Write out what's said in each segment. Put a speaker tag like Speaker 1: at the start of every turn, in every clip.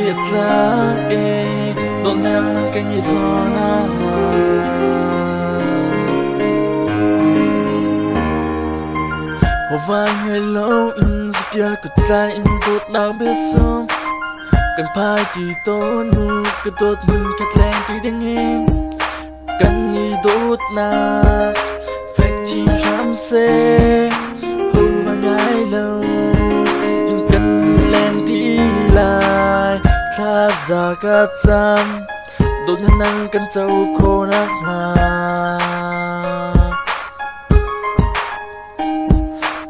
Speaker 1: A tlak i dawtnak nang ka ngeih zawn ah. Hawan ngei loin zatial kuttlai in dawtnak biasung kan phai ti tawn mu ka dawt hmun khat leng ti dingin kan i dawtnak fek chin hram seh. Hawan ngai lo in kan leng ti lai thla za ka cam dawtnak nang kan co khawh nakhnga.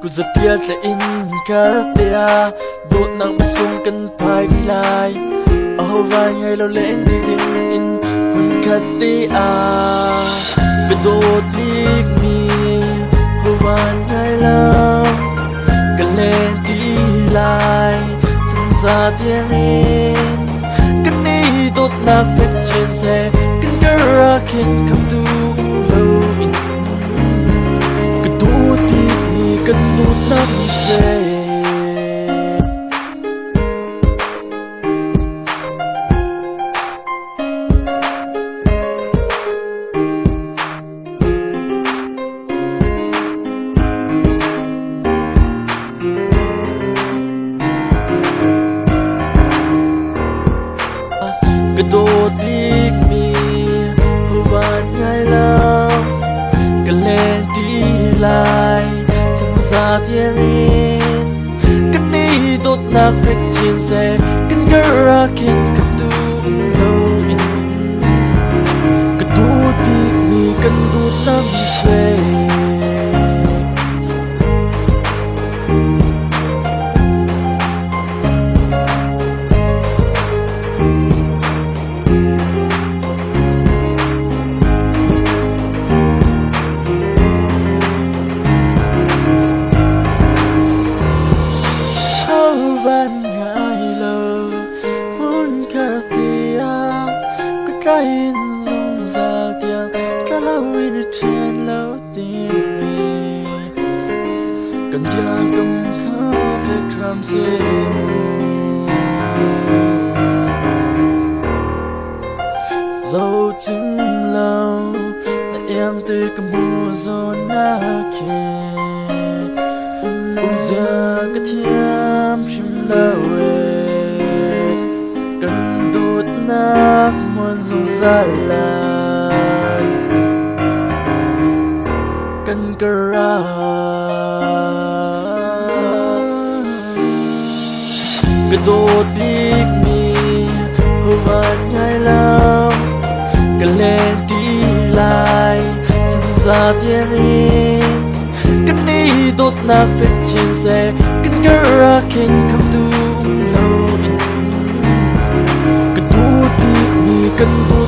Speaker 1: Kuzatial tla in ka tia dawtnak pasung kan phai dih lai. Aho vai ngei lo leng ti ding in hmunkhat te ah ka dawt bikmi hawan ngai lo ka leng ti lai chan za tiangin kan i dawtnak fek chin seh kan kar khin khamtu um loin ka dawt bikmi kan dawtnak seh. Ka dawt bikmi huan ngai lo ka leng ti lai chan za tiangin kan i dawtnak fek chin seh kan kar ah khin khamtu um loin ka dawt bikmi kan dawtnak seh. Van ngai lo hmunkhat tiah ka tlai in zungzal tiang tla loin i ṭhen lo timi kan biakam kha fek hram seh mu. Zochim lo na iang ti ka hmu zawn na khi umzia ka thiam hrim lo e kan dawtnak hmun zungzal lai kan kara ka dawt bikmi huvan ngai lo ka leng ti lai chan za tiangin kan i dawtnak fek chin seh kan kar ah khin khamtu um loin ka dawt bikmi kan dawt.